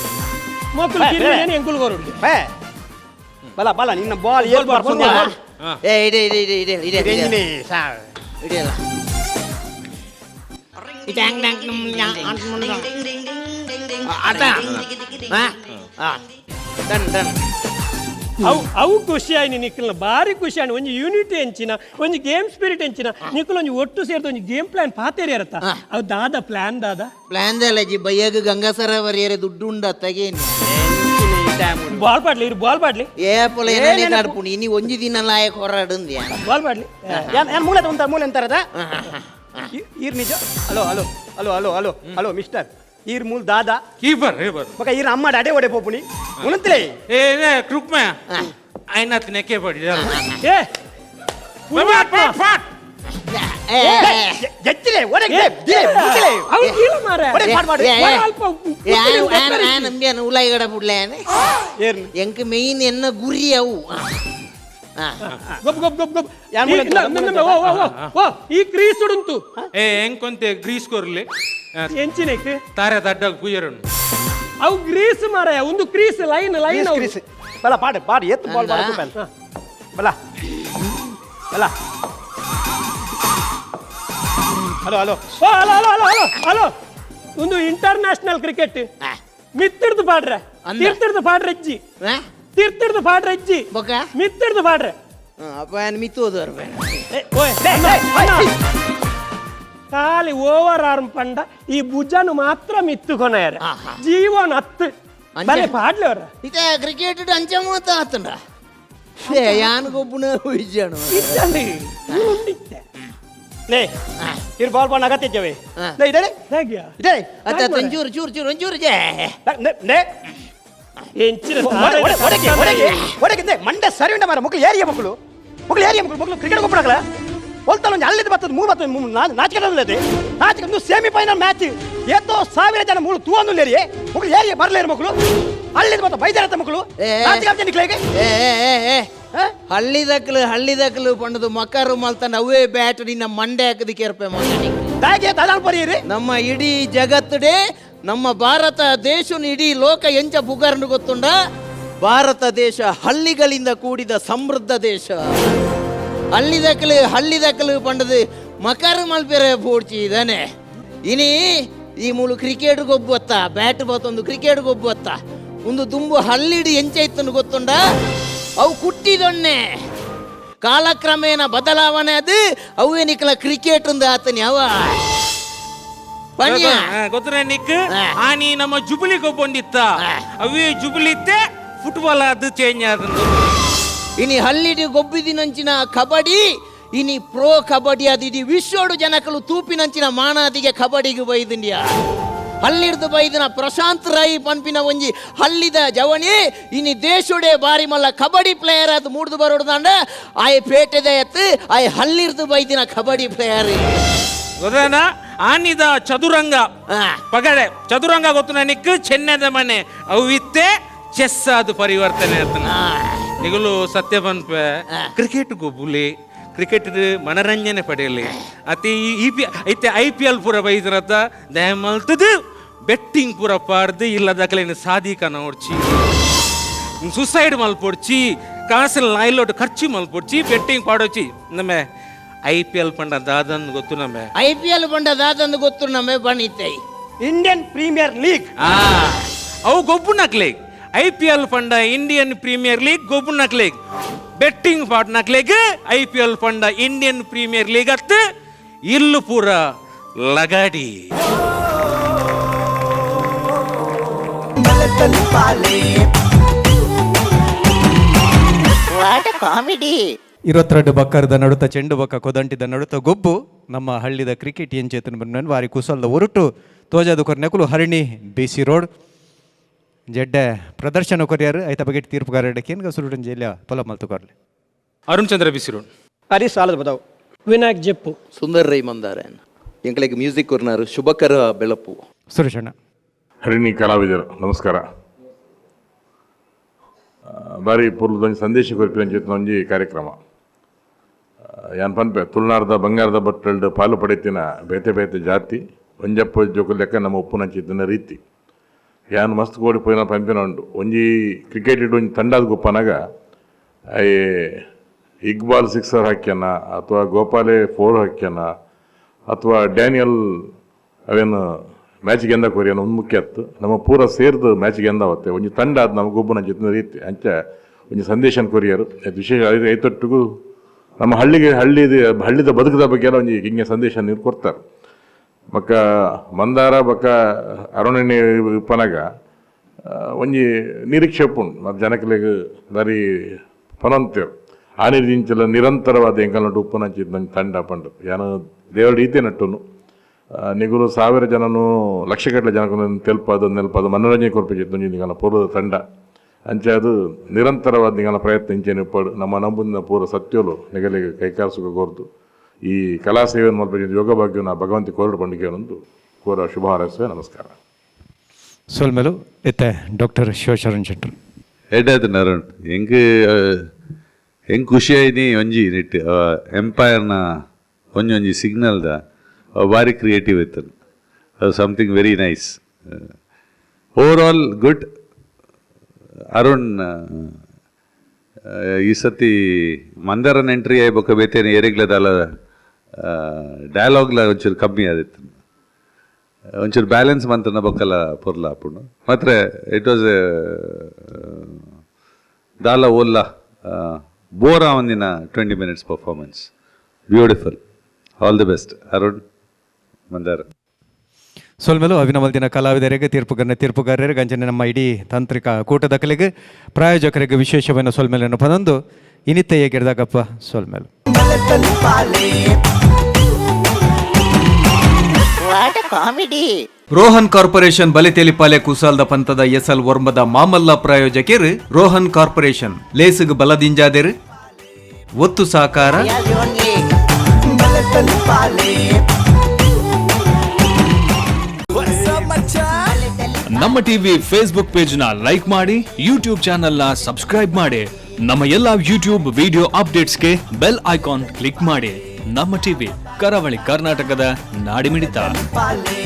ಮಕ್ಕಳು ಕಿರಿಯೇನು ಎಂಕುಲು ಕೊರುಡು ಬಲ ಬಲ ನಿನ್ನ ಬಾಲ್ ಏರ್ ಬರ್ಪುಂಡ ಏ ಇದೆ ಇದೆ ಇದೆ ಇದೆ ಇದೆ ಇದೆ ಸಾರ್ ಇದೆಯಲ್ಲ ಅವು ಅವು ಖುಷಿ ಆಯ್ನಿ ನಿಖಲ್ನ ಭಾರಿ ಖುಷಿ ಆಯ್ನಿ ಒಂಜಿ ಯೂನಿಟಿ ಎಂಚಿನ ಒಂಜಿ ಗೇಮ್ ಸ್ಪಿರಿಟ್ ಎಂಚಿನ ನಿಖಲ್ ಒಂಜಿ ಒಟ್ಟು ಸೇರ್ದು ಒಂಜಿ ಗೇಮ್ ಪ್ಲಾನ್ ಪಾತೇರಿ ಇರತ್ತ ಅವು ದಾದ ಪ್ಲಾನ್ ದಾದ ಪ್ಲಾನ್ ದಲ್ಲ ಬಯ್ಯಾಗ ಗಂಗಾಸರ ಬರಿಯರೆ ದುಡ್ಡು ಉಂಡ ತಗೇನಿ ಬಾಲ್ ಪಾಡ್ಲಿ ಇರು ಬಾಲ್ ಪಾಡ್ಲಿ ಏ ಪೊಲ ಏನೇ ಕಾಡ್ಪುಣಿ ಇನಿ ಒಂಜಿ ದಿನ ಲಾಯಕ್ ಹೊರಾಡುಂದ್ಯಾ ಬಾಲ್ ಪಾಡ್ಲಿ ಏನ್ ಮೂಲೆ ತಗೊಂತ ಮೂಲೆ ಅಂತಾರದ ಈರ್ ನಿಜ hello hello hello hello hello hello mister ಈರ್ ಮೂಲ್ ದಾದಾ ಕೀಪರ್ ಕೀಪರ್ ಮಗ ಈರ್ ಅಮ್ಮ ಅಡೆ ಒಡೆ ಪೋಪುಣಿ ಉಣಂತಲೇ ಏ ಕೃಪ್ಮ ಐನಾತ್ ನೆಕ್ಕೆ ಪಡಿ ಏ ಫಾಟ್ ಜಜ್ಜಿಲೆ ಒಡೆ ದಿಲೆ ಅವು ಕೀಲ ಮಾರೆ ಒಡೆ ಪಾಡ್ ಮಾಡು ಅಲ್ಪ ನಂಬಿಯಾನ ಉಲಾಯಿಗಡ ಬುಡ್ಲೇನೆ ಎಂಕ್ ಮೇಯ್ನ್ ಎನ್ನ ಗುರಿ ಅವು ಗೊಬ್ ಗೊಬ್ ಗೊಬ್ ಗೊಬ್. ಓ ಓ ಓ ಈ ಕ್ರೀಸ್ ಉಂಟು. ಏ ಎಂಕೊಂತೆ ಗ್ರೀಸ್ ಕೊರ್ಲಿ ಎಂಚಿನೆಕ್ ತಾರೆ ದಡ್ಡ ಪೂಜೆರುಂಡು. ಅವು ಗ್ರೀಸ್ ಮಾರಾಯ, ಒಂದು crease line line. Crease ಬಲ ಪಾಡು ಪಾಡು ಎತ್ತು ಬಾಲ್ ಪಾಡು ಬಲ ಬಲ. Hello hello hello hello hello hello hello. ಒಂದು ಇಂಟರ್ನ್ಯಾಷನಲ್ ಕ್ರಿಕೆಟ್ ಮಿತ್ತಿಡ್ದು ಪಾಡ್ರೆ, ತೀರ್ತಿಡ್ದು ಪಾಡ್ರೆ ಅಜ್ಜಿ, ತೀರ್ತಿಡ್ದು ಪಾಡ್ರೆ ಅಜ್ಜಿ, ಮಿತ್ತಿಡ್ದು ಪಾಡ್ರೆ. ಅಪ್ಪ ಮಿತ್ತು ಖಾಲಿ ಓವರ್ ಆರ್ಮ್ ಪಂಡ ಈ ಭುಜನು ಮಾತ್ರ ಮಿತ್ತು ಕೊನೆಯರೆ ಜೀವನ ಹತ್ತು ಬಲೆ ಪಾಡ್ಲೆ ಅವರ. ಇತ ಕ್ರಿಕೆಟ್ ಅಂಚ ಮೂವತ್ತ ಆತಂಡ ಯಾನ್ ಗೊಬ್ಬುನ ವಿಜಯಣ ಲೇ ಇರ್ ಬಾಲ್ ಬಾಲ್ ಅಗತ್ಯ ಲೇ ಇದೆ ಇದೆ ಅತ್ತ ಒಂಚೂರು ಚೂರು ಚೂರು ಒಂಚೂರು ಜೇ ಲೇ ಎಂಚಿನ ಒಡಗೆ ಒಡಗೆ ಒಡಗೆ ಮಂಡೆ ಸರಿ ಉಂಡ ಮಾರ. ಮಕ್ಕಳು ಏರಿಯ ಮಕ್ಕಳು ಮಕ್ಕಳು ಏರಿಯ ಮಕ್ಕಳು ಮಕ್ಕಳು ಕ್ರಿಕೆಟ್ ಗೊಬ್ಬರಗಳ ಹೊಲ್ತಲ್ಲ ಒಂಜಿ ಅಲ್ಲಿದ್ದು ಬರ್ತದೆ ಮೂರು ಬರ್ತದೆ ನಾಚಿಕೆ ನಾಚಿಕೆ. ಸೆಮಿ ಫೈನಲ್ ಮ್ಯಾಚ್ ಏತೋ ಸಾವಿರ ಜನ ಮೂಳು ತೂವೊಂದುಲ್ಲೇರಿ ಮಕ್ಕಳು ಏರಿಯ ಬರಲೇರು ಮಕ್ಕಳು ಅಲ್ಲಿದ್ದು ಬತ್ತ ಬೈದಾರತ್ತ ಮಕ್ಕಳು ನಾಚಿಕೆ ನಿಕ್ಲೇಗೆ. ಹಳ್ಳಿದಕ್ಲು ಹಳ್ಳಿದಕ್ಲು ಪಂಡದು ಮಕರು ಮಲ್ತನ ಅವೇ ಬ್ಯಾಟ್ ನಿನ್ನ ಮಂಡೆ ಹಾಕದಿ ಕೇರ್ಪೆ ಬರೀರಿ. ನಮ್ಮ ಇಡೀ ಜಗತ್ತುಡೆ ನಮ್ಮ ಭಾರತ ದೇಶನ ಇಡೀ ಲೋಕ ಎಂಚ ಪುಗರ್ನು ಗೊತ್ತುಂಡ. ಭಾರತ ದೇಶ ಹಳ್ಳಿಗಳಿಂದ ಕೂಡಿದ ಸಮೃದ್ಧ ದೇಶ. ಹಳ್ಳಿದಕ್ಲು ಹಳ್ಳಿದಕ್ಲು ಪಂಡದು ಮಕರು ಮಲ್ಪೆರೆ ಪೂಡ್ಚಿ ಇದಾನೆ. ಇನಿ ಈ ಮೂಲು ಕ್ರಿಕೆಟ್ ಗೊಬ್ಬತ್ತ ಬ್ಯಾಟ್ ಬತ್ತೊಂದು ಕ್ರಿಕೆಟ್ ಗೊಬ್ಬತ್ತ ಒಂದು ದುಂಬು ಹಳ್ಳಿಡು ಎಂಚ ಇತ್ತನ್ನು ಗೊತ್ತುಂಡ. ಅವು ಕುಟ್ಟಿದೊನ್ನೆ ಕಾಲಕ್ರಮೇಣ ಬದಲಾವಣೆ ಅದು ಅವೇ ನಿಕ್ಕಲ ಕ್ರಿಕೆಟ್ ಒಂದು ಆತನಿ ಅವ ಗೊತ್ತಿರ ನಿಕ್ ಆನಿ ನಮ್ಮ ಜುಬ್ಲಿ ಗೊಬ್ಬೊಂದಿತ್ತ ಅವೇ ಜುಬ್ಲಿತ್ತೆ ಫುಟ್ಬಾಲ್ ಅದು ಚೇಂಜ್ ಆದಂದು. ಇನಿ ಹಳ್ಳಿಡಿ ಗೊಬ್ಬಿದಿನಂಚಿನ ಕಬಡ್ಡಿ ಇನಿ ಪ್ರೋ ಕಬಡ್ಡಿ ಅದು ಇಡೀ ವಿಶ್ವಡು ಜನಕಲು ತೂಪಿನಂಚಿನ ಮಾನಾದಿಗೆ ಕಬಡ್ಡಿಗೆ ಬೈದಿಂಡಿಯ. ಹಳ್ಳಿಡ್ದು ಬೈದಿನ ಪ್ರಶಾಂತ್ ರೈ ಪನ್ಪಿನ ಒಂಜಿ ಹಳ್ಳಿದ ಜವಣಿ ಇನಿ ದೇಶುಡೆ ಬಾರಿ ಮಲ್ಲ ಕಬಡ್ಡಿ ಪ್ಲೇಯರ್ ಅದು ಮೂಡ್ದು ಬರೋಡ್ದಾಂಡ ಆಯ್ ಪೇಟೆದ ಎತ್ತು ಆಯ್ ಹಳ್ಳಿರ್ದು ಬೈದಿನ ಕಬಡ್ಡಿ ಪ್ಲೇಯರ್. ಗೊತ್ತೇನ ಆನಿದ ಚದುರಂಗ ಪಗಡೆ ಚದುರಂಗ ಗೊತ್ತು ನಿಕ್ ಚೆನ್ನದ ಮನೆ ಅವಿತ್ತೆ ಚೆಸ್ ಅದು ಪರಿವರ್ತನೆ ಆತನ. ನಿಗಲು ಸತ್ಯ ಪನ್ಪೆ ಕ್ರಿಕೆಟ್ ಗೊಬ್ಬುಲಿ ಕ್ರಿಕೆಟ್ ಮನರಂಜನೆ ಪಡೆಯಲಿ ಅತಿ ಇ ಪಿ ಐತೆ I P L ಪೂರ ಬೈದ್ರತ ದಯಮಲ್ತದು ಬೆಟ್ಟಿಂಗ್ ಪೂರ ಪಾರ್ದು ಇಲ್ಲದಕಲೇನು ಸಾಧಿಕ ನೋಡ್ಚಿ ಸುಸೈಡ್ ಮಲ್ಪೊಡ್ಚಿ ಕಾಸಲ್ ನಾಯಿಲೋಟು ಖರ್ಚು ಮಲ್ಪೊಡ್ಚಿ ಬೆಟ್ಟಿಂಗ್ ಪಾಡೋಚಿ. ನಮ್ಮ I P L ಪಂಡ ದಾದನ್ ಗೊತ್ತು ನಮ್ಮ I P L ಪಂಡ ದಾದಂದು ಗೊತ್ತು ನಮ್ಮ ಬಣಿತೈ ಇಂಡಿಯನ್ ಪ್ರೀಮಿಯರ್ ಲೀಗ್. ಅವು ಗೊಬ್ಬು ನಕ್ಲೇಗ್ I P L ಪಂಡ ಇಂಡಿಯನ್ ಪ್ರೀಮಿಯರ್ ಲೀಗ್ ಗೊಬ್ಬು ನಕ್ಲೇಗ್ ಬೆಟ್ಟಿಂಗ್ ಪಾಟ್ ನಕ್ಲೇಗ್ I P L ಪಂಡ ಇಂಡಿಯನ್ ಪ್ರೀಮಿಯರ್ ಲೀಗ್ ಅತ್ತು ಇಲ್ಲು ಪೂರ ಲಗಾಡಿ. ಕಾಮಿಡಿ. 22 ಬಕ್ಕರದ ನಡುತ್ತ ಚೆಂಡು ಬಕ್ಕ ಕೊದಂಟಿದ ನಡುತ್ತ ಗೊಬ್ಬು ನಮ್ಮ ಹಳ್ಳಿದ ಕ್ರಿಕೆಟ್ ಎಂಚೇತನ ಬಂದ ವಾರಿ ಕುಸಲ್ದ ಒರಟು ತೋಜಾದ ಕೊರ್ನೆಕುಲು ಹರಿಣಿ ಬಿ ಸಿ ರೋಡ್ ಜಡ್ಡೆ ಪ್ರದರ್ಶನ ಕೊರಿಯಾರು ಐತ ಬಗ್ಗೆ ತೀರ್ಪುಗಾರ ಕೇನ್ಗ ಸುರುಟನ್ ಜೈಲ ಪೊಲ ಮಲ್ತು ಕೊರ್ಲೆ. ಅರುಣ್ ಚಂದ್ರ ಬಿ ಸಿ ರೋಡ್. ಹರಿ ಸಾಲದ ಬದವು. ವಿನಾಯಕ್ ಜಪ್ಪು. ಸುಂದರ್ ರೈ ಮಂದಾರನ್ ಎಂಕಲೆಗ್ ಮ್ಯೂಸಿಕ್ ಕೊರ್ನಾರು ಶುಭಕರ ಬೆಳಪು. ಸುರೇಶಣ್ಣ. ಹರಿಣಿ ಕಲಾವಿದರು ನಮಸ್ಕಾರ. ಬಾರಿ ಪೂರ್ವದ ಸಂದೇಶ ಕೊರ್ಪಿನ ಜೊತೆ ಒಂಜಿ ಕಾರ್ಯಕ್ರಮ ಯಾನ್ ಪನ್ಪೆ ತುಳುನಾಡ್ದ ಬಂಗಾರದ ಬಟ್ಟಲ್ಡ್ ಪಾಲು ಪಡೆತಿನ ಬೇತೆ ಬೇತೆ ಜಾತಿ ಒಂಜಪ್ಪ ಜೋಕು ಲೆಕ್ಕ ನಮ್ಮ ಉಪ್ಪುನಂಚಿತ್ತಿನ ರೀತಿ ಯಾನ್ ಮಸ್ತ್ ಕೋಡಿ ಪೋಯಿನ ಪಂಪಿನ ಉಂಡು ಒಂಜಿ ಕ್ರಿಕೆಟ್ ಇಟ್ಟು ಒಂಜಿ ತಂಡದ ಗುಪ್ಪನಾಗ ಇಕ್ಬಾಲ್ ಸಿಕ್ಸರ್ ಹಾಕ್ಯಾನ ಅಥವಾ ಗೋಪಾಲೆ ಫೋರ್ ಹಾಕ್ಯಾನ ಅಥವಾ ಡ್ಯಾನಿಯಲ್ ಅವೇನು ಮ್ಯಾಚ್ ಗೆಂದ ಕೊರಿಯನ ಒಂದು ಮುಖ್ಯ ಅತ್ತು ನಮ್ಮ ಪೂರ ಸೇರ್ದು ಮ್ಯಾಚ್ ಗೆಂದಾವತ್ತೆ ಒಂಜಿ ತಂಡ ಅದು ನಮ್ಮ ಗೊಬ್ಬನ ಜೊತೆ ರೀತಿ ಅಂಚ ಒಂಜಿ ಸಂದೇಶನ ಕೊರಿಯರು ವಿಶೇಷ ಐತೊಟ್ಟಿಗೂ ನಮ್ಮ ಹಳ್ಳಿಗೆ ಹಳ್ಳಿದ ಹಳ್ಳಿದ ಬದುಕದ ಬಗ್ಗೆ ಎಲ್ಲ ಒಂಜಿ ಹಿಂಗೆ ಸಂದೇಶ ನೀರು ಕೊಡ್ತಾರೆ. ಬೊಕ್ಕ ಮಂದಾರ ಬೊಕ್ಕ ಅರುಣಿ ಉಪ್ಪನಾಗ ಒಂಜಿ ನಿರೀಕ್ಷೆ ಉಪ್ಪುಂಡು ಮತ್ತು ಜನಕಲೆಗ್ ಬಾರಿ ಪನೊಂತೇರು ಆನಿದಿಂಚಲ ನಿರಂತರವಾದ ಎಂಕಲ್ ನಟ್ಟು ಉಪ್ಪುನಂಚಿ ಒಂಜಿ ತಂಡ ಪಂಡು ಯಾನು ದೇವರ ರೀತಿ ನಟ್ಟುನು ನಿಗುಲು ಸಾವಿರ ಜನನು ಲಕ್ಷಗಟ್ಟಲೆ ಜನకు ತೆಲ್ಪಾದು ನೆಲ್ಪಾದು ಮನೋರಂಜನೆ ಕೊರ್ಪಿಜಿತ್ತು ಒಂಜಿ ನಿಗಲ ಪೂರ್ವದ ತಂಡ ಅಂಚೆ ಅದು ನಿರಂತರವಾದ ನಿಗಲ ಪ್ರಯತ್ನ ಇಂಚೆನೆ ಉಪ್ಪಡು ನಮ್ಮ ನಂಬುನ ಪೂರ್ವ ಸತ್ಯಲು ನಿಗಲಿಗೆ ಕೈಕಾಲು ಸುಖ ಕೋರ್ದು ಈ ಕಲಾ ಸೇವೆಯನ್ನು ಮಲ್ಪಿ ಯೋಗ ಭಾಗ್ಯನ ಭಗವಂತಿ ಕೋರಡು ಪಂಡಿಗೆ ಒಂದು ಕೋರ ಶುಭ ಹಾರೈಸುವೆ. ನಮಸ್ಕಾರ. ಸೊಲ್ಮೆಲು ಇತ್ತೆ ಡಾಕ್ಟರ್ ಶಿವಶರಣ್ ಶೆಟ್ಟರು. ಎಡ್ಡಾಯ್ತು ಅರುಣ್ ಎಂಕ್ ಹೆಂಗೆ ಖುಷಿ ಆಯ್ನಿ ಒಂಜಿ ನೆಟ್ ಎಂಪೈರ್ನ ಒಂಜೊಂಜಿ ಸಿಗ್ನಲ್ದ ಭಾರಿ ಕ್ರಿಯೇಟಿವ್ ಇತ್ತು. Something very nice, overall good. Arun, ಈ ಸತಿ ಮಂದರನ್ ಎಂಟ್ರಿ ಆಯ್ ಬೊಕ್ಕ ಬೇತೇನೆ ಏರಿಗ್ಲದಲ್ಲ ಡೈಲಾಗ್ಲ ಒಂಚೂರು ಕಮ್ಮಿ ಆದಿತ್ತು, ಒಂಚೂರು ಬ್ಯಾಲೆನ್ಸ್ ಮಂತನ ಬೊಕ್ಕಲ ಪೊರ್ಲ ಆಪುಂಡು. ಮಾತ್ರ it was ದಾಲ ಓಲ್ಲ ಬೋರ್ ಒಂದಿನ 20 minutes performance. Beautiful. All the best, Arun, Mandar. ಸೊಲ್ಮೆಲು ಅಭಿನವಲ್ದಿನ ಕಲಾವಿದರಿಗೆ, ತೀರ್ಪುಗನ್ನ ತೀರ್ಪುಗಾರರಿಗೆ, ಅಂಚನೆ ನಮ್ಮ ಇಡೀ ತಾಂತ್ರಿಕ ಕೂಟದ ಕಲೆಗೆ, ಪ್ರಾಯೋಜಕರಿಗೆ ವಿಶೇಷವನ್ನು ಸೊಲ್ಮೆಲನ್ನು ಪದೊಂದು ಇನಿತ್ತ ಹೇಗಿರ್ದಾಗಪ್ಪ ಸೊಲ್ಮೆಲು. What comedy! Rohan corporation ಬಲೆತೇಲಿಪಾಲೆ ಕುಸಾಲ್ದ ಪಂತದ ಎಸಲ್ ಒರ್ಂಬದ ಮಾಮಲ್ಲ ಪ್ರಾಯೋಜಕಿರು ರೋಹನ್ ಕಾರ್ಪೊರೇಷನ್. ಲೇಸುಗ್ ಬಲದಿಂಜಾದೆರು ಒತ್ತು ಸಾಕಾರ. ಓನ್ಲಿ. ಬಲೆ ತಲಿಪಾಲೆ. ನಮ್ಮ ಟಿವಿ ಫೇಸ್ಬುಕ್ ಪೇಜ್ ನ ಲೈಕ್ ಮಾಡಿ, ಯೂಟ್ಯೂಬ್ ಚಾನೆಲ್ ನ ಸಬ್ಸ್ಕ್ರೈಬ್ ಮಾಡಿ. ನಮ್ಮ ಎಲ್ಲಾ ಯೂಟ್ಯೂಬ್ ವಿಡಿಯೋ ಅಪ್ಡೇಟ್ಸ್ಗೆ ಬೆಲ್ ಐಕಾನ್ ಕ್ಲಿಕ್ ಮಾಡಿ. ನಮ್ಮ ಟಿವಿ, ಕರಾವಳಿ ಕರ್ನಾಟಕದ ನಾಡಿಮಿಡಿತ. ಪಾಲೆ.